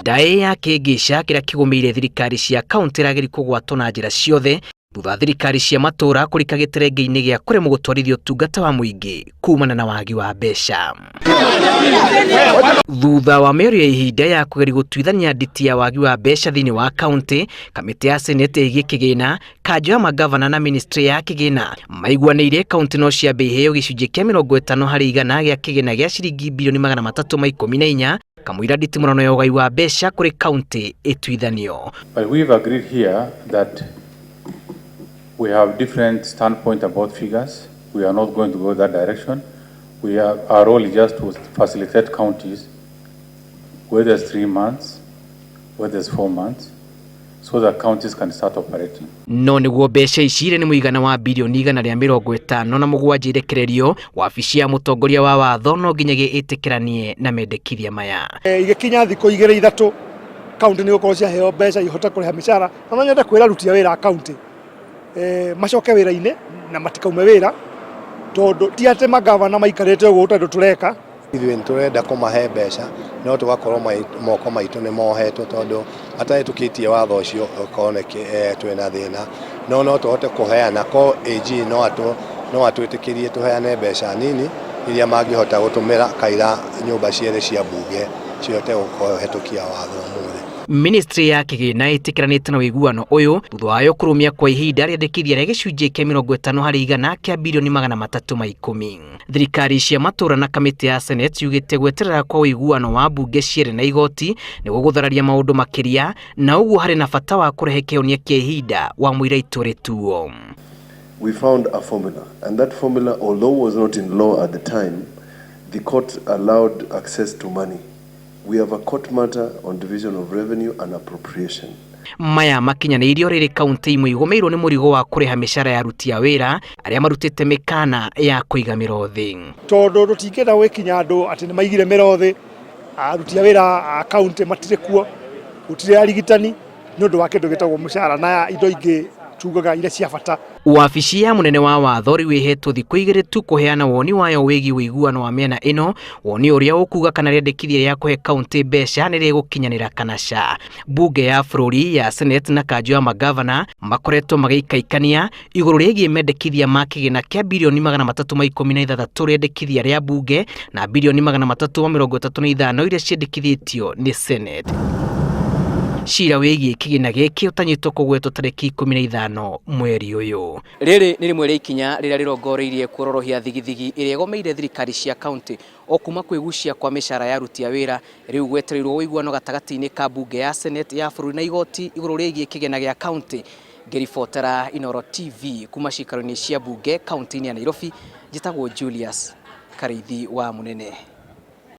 Ndaĩ ya kĩngĩca kĩrĩa kĩgũmĩire thirikari cia kaũntĩ ĩrageria kũgwatwo na njĩra ciothe thutha thirikari cia matũũra kũrika gĩterenge-inĩ gĩa kũremwo gũtwarithia ũtungata wa mũingĩ kumana na wagi wa mbeca. Thutha wa mĩario ya ihinda ya kũgeria gũtuithania nditi ya wagi wa mbeca thĩinĩ wa kaũntĩ, kamĩtĩ ya senate ĩgiĩ kĩgĩna, kanjũ ya magavana na ministry ya kĩgĩna maiguanĩire kaũntĩ no ciambe iheo gĩcunjĩ kĩa 50% gĩa kĩgĩna gĩa ciringi birioni 314 kamũira nditimũrano ya ũgai wa mbeca kũrĩ kaũntĩ ĩtuithanio. But we've agreed here that we have different standpoint about figures. We are not going to go that direction. We are, our role is just to facilitate counties, whether it's 3 months, whether it's 4 months, so that counties can start operating. No nĩguo mbeca ici irĩ nĩ mũigana wa birioni 157 irekererio, wabici ya mũtongoria wa watho no nginyagia ĩtĩkĩranie na mendekithia maya. Igĩkinya thikũ 2 3 kaunti nĩ gũkorwo ciaheo mbeca ihote kũrĩha mĩcara, na no nyende kwĩra aruti a wĩra a kaunti macoke wĩra-inĩ na matikaume wĩra, tondũ ti atĩ magavana maikarĩte ũguo tondũ tũreka. Ithuĩ nĩ tũrenda kũmahe mbeca, no tũgakorwo moko maitũ nĩ mohetwo, tondũ atahĩtũkĩtie watho ũcio ũkorwo nĩ twĩna thĩna, no no tũhote kũheana ko AG no atwĩtĩkĩrie tũheane mbeca nini iria mangĩhota gũtũmĩra kaira nyũmba cierĩ cia mbunge cihote kũhetũkia watho ũmũthĩ. Ministry ya kĩgĩna ĩtĩkĩranĩte na ũiguano ũyũ thutha wayo kũrũmia kwa ihinda rĩandĩkithia rĩa gĩcunjĩ kĩa 50% kĩa birioni 310. Thirikari cia matũũra na kamĩtĩ ya senate yugĩte gweterera kwa ũiguano wa mbunge cierĩ na igoti nĩ gũgũthararia maũndũ makĩria, na ũguo harĩ na bata wa kũrehe kĩhonia kĩa ihinda wa mũira itũrĩtuo. We found a formula, and that formula, although was not in law at the time, the court allowed access to money. We have a court matter on division of revenue and appropriation. Maya makinyanĩirio rĩrĩ kaunti imwe igũmĩirwo nĩ mũrigo wa kũrĩha mĩcara ya aruti a wĩra arĩa marutĩte mĩkana ya kũiga mĩro thĩ. Tondũ tũtingĩenda gwĩkinya andũ atĩ nĩ maigire mĩro thĩ, aruti a wĩra a kaunti matirĩ kuo, gũtirĩ arigitani nĩ ũndũ wa kĩndũ gĩtagwo mũcara na indo ingĩ tugaga iria cia bata. Wabici ya mũnene wa watho rĩu ĩhetwo thikũ 2 tu kũheana woni wayo wĩgiĩ ũiguano wa mĩena ĩno, woni ũrĩa ũkuga kana rĩandĩkithia rĩa kũhe kaunti mbeca nĩ rĩgũkinyanĩra kana ca. Mbunge ya bũrũri ya senate na kanjũ ya magavana makoretwo magĩikaikania igũrũ rĩgiĩ mendekithia ma kĩgĩna kĩa birioni 316 rĩandĩkithia rĩa mbunge na birioni 335 iria ciendekithĩtio nĩ senate. Cira wĩgiĩ kĩgĩna gĩkĩ ũtanyĩtwo kũgwetwo tarĩki 15 mweri ũyũ. Rĩrĩ nĩ rĩmwe rĩa ikinya rĩrĩa rĩrongoreirie kuororohia thigithigi ĩrĩa ĩgomeire thirikari cia kaunti o kuma kwĩgucia kwa mĩcara ya aruti a wĩra. Rĩu gwetereirwo ũiguano gatagatĩ-inĩ ka mbunge ya senate ya bũrũri na igoti igũrũ rĩgiĩ kĩgĩna gĩa kaunti. Ngĩribotera Inooro TV kuma ciikaro-inĩ cia mbunge kaunti-inĩ ya Nairobi, njĩtagwo Julius Karĩithi wa Mũnene.